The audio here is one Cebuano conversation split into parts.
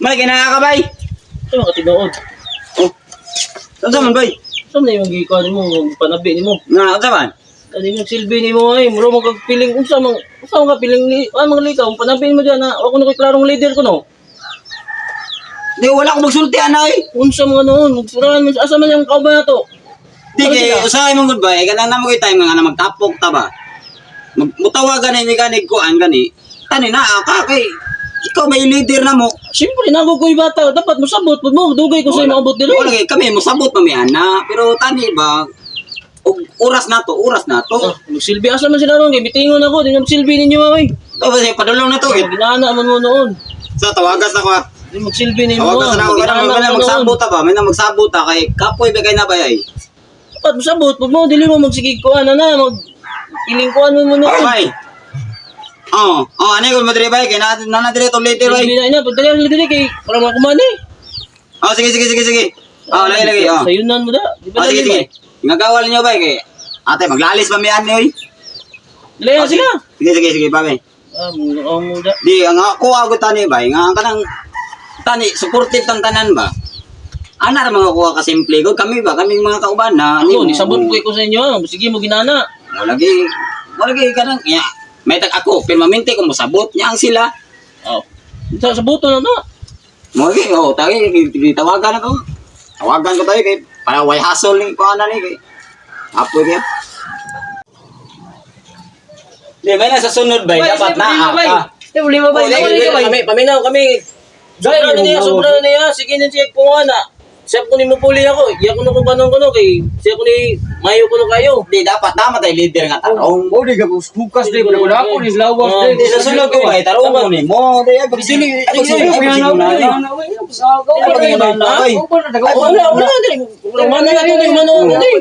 May kinaya ka bay. Ito mga tinuod. Oh. Unsa man bay? Saan na yung gikuha nimo, panabi nimo? Nga unsa man? Ano yung silbi nimo ay, muro mo kag piling unsa man ka piling li, ah, mga likaw, panabi mo diyan na ako na ko'y klarong leader ko no. Di wala ko magsulti ana oy. Unsa mga noon, magsurahan man asa man yung kauban na to. Di kay usahay mong goodbye kanang namo kay time nga na magtapok ta ba. Mutawagan na mi ganig ko an gani. Tani na ka kay ikaw may leader na mo. Siyempre, nago ko'y bata, dapat mosabot pud mo, dugay ko sa maabot diri. Wala kay kami mosabot pa mi ana, pero tani ba og oras na to, oras na to. Ah, magsilbi asa man sila ron kay bitingon ako, di na magsilbi ninyo ay. Tapos eh, padulong na to. Eh. Ginana man mo noon. Sa tawagas na ko. Ah. Di magsilbi nimo. Tawagas na ako. Kanang Ginana kanang mo noon. magsabot ta ba? May na magsabot ta kay kapoy ba kay na ba ay? Dapat mosabot pud mo, dili mo magsigig kuan na na, mag piling kuan mo mo noon. Bay. Oh, oh, ano yung madre bay kay na na dire to later bay. Silbi na ina, pagdali ang dili kay para makuman eh. Oh, sige sige sige sige. Oh, lagi lagi oh. Sayunan mo da. Di ba Oh, sige dali sige. Ngagawal niyo bay kay ate maglalis pa mi ani oy. Dali na sila. Sige sige sige bay. Ah, mo mo da. Di ang ako ako tani bay nga ang kanang tani supportive tang tanan ba. Ana ra mga kuha ka simple ko kami ba kaming mga kauban na Ako, ni sabot ko sa inyo. Ah. Sige mo ginana. Wala gi wala gi kanang ya. May tag ako permanente ko mosabot niya ang sila. Oh. Sa sabuto na na. Mo gi oh tagi tawagan ako. Tawagan ko tayo kay para way hassle ni kuha na ni kay apoy kay. Di ba na sa sunod bay dapat na ka. Problema ba? Oh, lagi, lagi. Kami, paminaw kami. Sobra na niya, sobra na niya. Sige na siya kung na. Siya ko ni mupuli ako. Iya ko na kung kanong kuno kay siya ko ni mayo ko na kayo. Di dapat na matay leader nga tarong. Oh, di ka hukas di ba na ako ni lawas Oh, di. Di sa sunod ko bay tarong mo ni mo. Di ay pagsili ay pagsili ay pagsili na ay. Wala, wala dili. Wala man na to ni mano dili.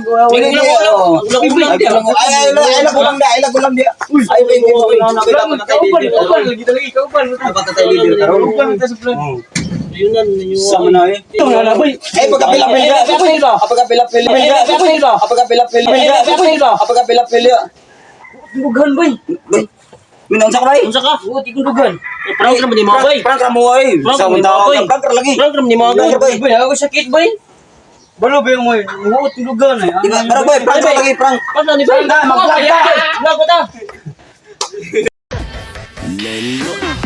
Ay, ay, ay, ay, gulang da, ay, gulang da. Ay, ay, Dapat na tayo leader tarong. Ayunan ninyo. Sama na eh. Ay, pagkapila-pila. Pagkapila-pila. Pagkapila-pila. Pagkapila-pila. Dugan bay. Minang sa kabay. Unsa ka? Oh, tikong dugan. Eh, prank naman ni mga bay. Prank ra mo ay. Prank Sa mo, mong bay. prank ra lagi. Prank naman ni mga bay. Prank, bay. Bay, ako sakit bay. Balo ba yung mo? Huot dugan eh. Di ba? Pero boy, prank ra lagi, prank. Pasa ni bay. Prank na, mag-vlog ka. Vlog ko ta. Lelo.